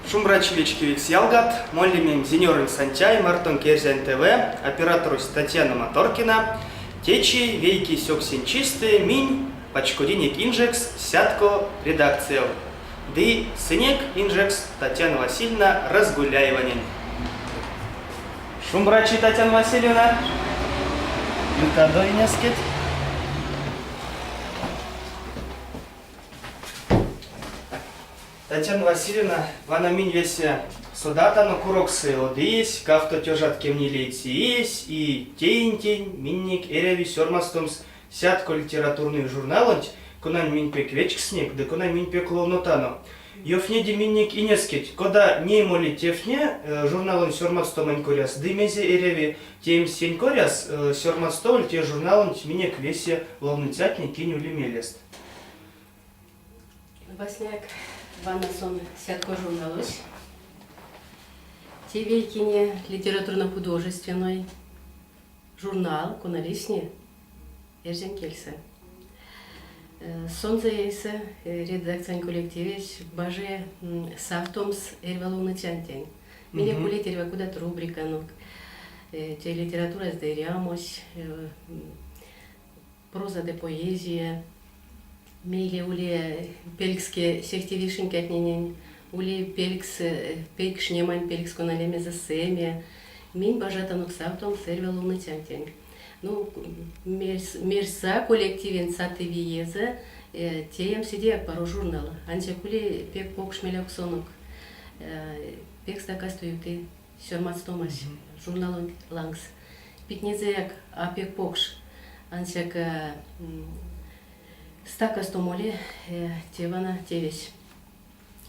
Шумбрачи вечкевикс ялгат, мон лемем Зинёронь Сантяй, мартонк Эрзянь ТВ, операторось Татьяна Моторкина. Течи, вейке сёксень чистэ, минь пачкодинек инжекс Сятко редакцияв. Ды сынек инжекс Татьяна Васильевна Разгуляеванень. Шумбрачи, Татьяна Васильевна! Ютадо инескеть. Татьяна Васильевна, вана минь весе содатано курок сы од иесь, кавто тёжат кемнилееце иесь, и теинтень миненек эряви сёрмадстомс Сятко литературной журналонть, конань минь пек вечксынек ды конань минь пек ловнотано. Ёвтнеде миненек инескеть, кода ней молить тевтне журналонь сёрмадстомань коряс ды мезе эряви теемс сень коряс, сёрмадстоволь те журналонть минек весе ловныцятне, кинь ули мелест. Васняяк вана сон Сятко журналось. Те вейкине литературно-художественной журнал, кона лисни эрзянь кельсэ. Сонзэ эйсэ редакциянь коллективесь бажи савтомс эрьва ловныцянтень. Минек улить эрьва кодат рубриканок, те литературась ды эрямось, проза ды поэзия. Мейле ули пелькске сехте вишенькатненень, ули пелькс пейкшнемань пелькс, кона лемезэ Семия. Минь бажатанок савтомс эрьва ловныцянтень. Ну, мерьса коллективенть саты виезэ теемс седеяк паро журнал. Ансяк ули пек покш мелявксонок. Пек стакасто юты сёрмадстомась журналонть лангс. Питнезэяк а пек покш, ансяк стакасто моли те вана тевесь.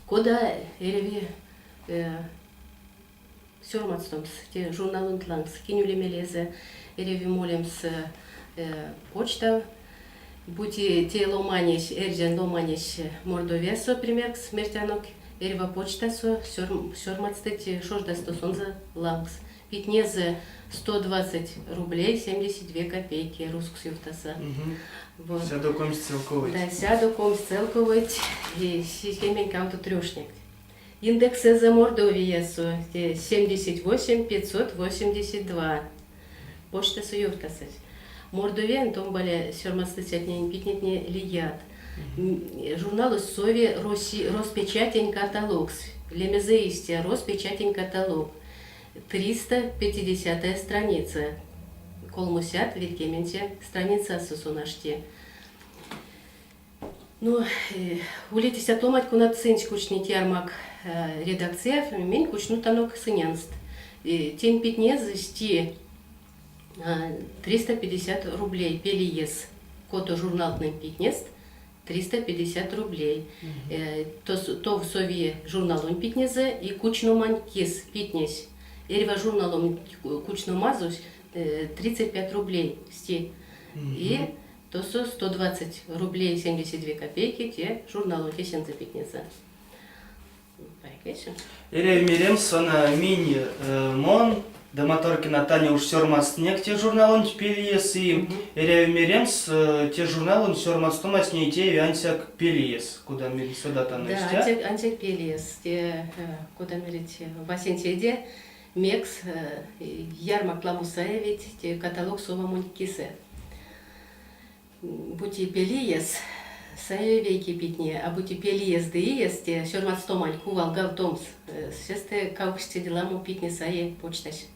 Кода эряви сёрмадстомс те журналонть лангс, кинь ули мелезэ, эряви молемс почтав, бути те ломанесь, эрзянь ломанесь Мордовиясо, примеркс, мертянок, эрьва почтасо сёрмадстыть шождасто сонзэ лангс. Питнезэ 120 рублей 72 копейки русскс ёвтаса. Вот. Сядо комсь целковойть. Да, сядо комсь целковойть и сисемень кавто трёшникть. Индексэзэ Мордовиясо 78 582. Почтасо ёвтасызь. Мордовиянь томбале сёрмадстыцятнень питнетне лият. Журналось сови Роспечатень каталогс. Лемезэ истя Роспечатень каталог. 350 страница. Колмосят ведьгеменце страницасо сон ашти. Ну, улить истят ломанть, конат сынсь кучнить ярмак редакцияв, минь кучнутанок сыненст. Тень питнезэ сти 350 рублей пелиес. Кото журналтнэнь питнест 350 рублей. Тов сови журналонь питнезэ и кучномань кис питнесь. Эрьва журналонь кучномазось 35 рублей сти. И тосо 120 рублей 72 копейки те журналонть эсензэ питнезэ. Эряви меремс, сон минь мон ды Моторкина Таня уш сёрмадстынек те журналонть пельиес, и эряви меремс, те журналонть сёрмадстомась ней тееви ансяк пельиес, кода мерить содатано Да, истя. ансяк, ансяк пельиес. Те, кода мерить, васенцеде мекс ярмак ламо саевить те каталог совамонть кисэ. Бути пелиес, саеви вейке питне, а бути пелиес ды иес, те сёрмадстоманть кувалгавтомс, сестэ кавксть ламо питне саи почтась.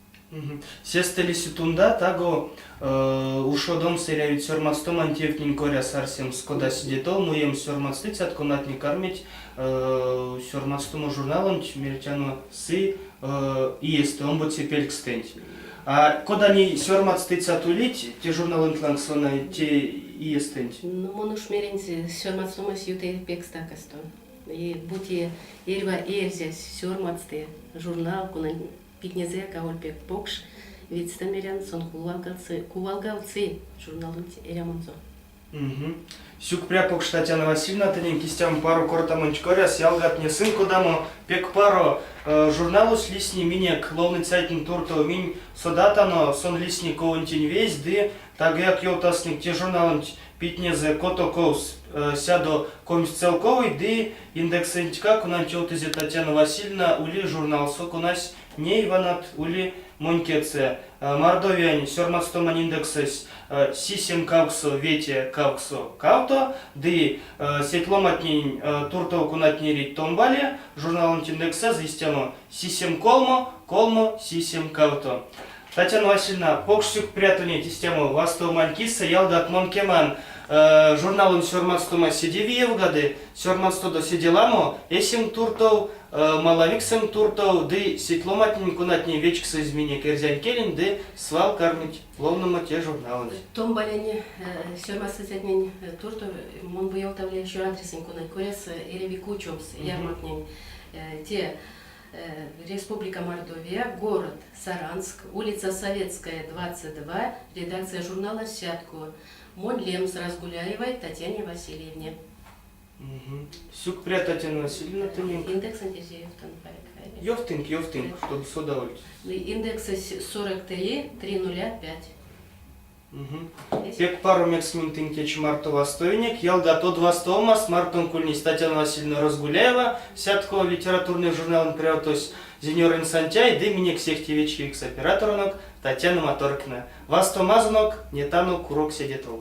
Сестэ лиси тунда таго ушодомс эрявить сёрмадстомань тевтнень коряс арсемс, кода седе тов муемс сёрмадстыцят, конатне кармить сёрмадстомо журналонть, мертяно, сы иестэ омбоце пельксстэнть. А кода ней сёрмадстыцят улить те журналонть лангсо те иестэнть? Ну, мон уш меринь, сёрмадстомась юты пек стакасто. И бути эрьва эрзясь сёрмадсты журнал, конань питнезэяк аволь пек покш, видьстэ мерян, сон кувалгавтсы, кувалгавтсы журналонть эрямонзо. Сюкпря покш Татьяна Васильевна тыненк истямо паро кортамонть коряс. Ялгатне сынь кодамо пек паро журналось лисни минек ловныцятнень туртов. Минь содатано, сон лисни ковонтень весть ды тагояк ёвтасынек те журналонть. Питнезэ кото ковс 120 целковой ды индексэнтькак, конанть ёвтызе Татьяна Васильевна, ули журналсо, конась ней ванат ули монь кедьсэ. Мордовиянь сёрмадстомань индексэсь сисем кавксо вете кавксо кавто ды сеть ломатнень туртов, конатне эрить томбале, журналонть индексэзэ истямо сисем колмо колмо сисем кавто. Татьяна Васильевна, покш сюкпря тонеть истямо вастовомань кисэ, ялгат, мон кеман, журналонь сёрмадстомась седе виевгады, сёрмадстодо седе ламо, эсенк туртов, малавиксэнк туртов ды сеть ломантнень, конатне вечксызь минек эрзянь келенть ды свал кармить ловномо те журналонть. Томбалень сёрмадстыцятнень туртов мон бу ёвтавлия ещё адресэнь, конань коряс эряви кучомс ярмактнень. Те Республика Мордовия, город Саранск, улица Советская, 22, редакция журнала «Сятко». Монь лемс Разгуляевой Татьяне Васильевне. Сюкпря, Татьяна Васильевна, тыненк. Индексэнть эзь ёвтан. Ёвтынк, ёвтынк, чтобы содавольть. Индексэсь 43 305. Пек паро мекс минь тынк течи марто вастовинек. Ялгат, од вастовомас мартонк ульнесь Татьяна Васильевна Разгуляева, Сятко литературной журналонь прявтось Зинёрын Сантяй ды минек сехте вечкевикс операторонок Татьяна Моторкина. Вастомазонок, нетано курок седе тов.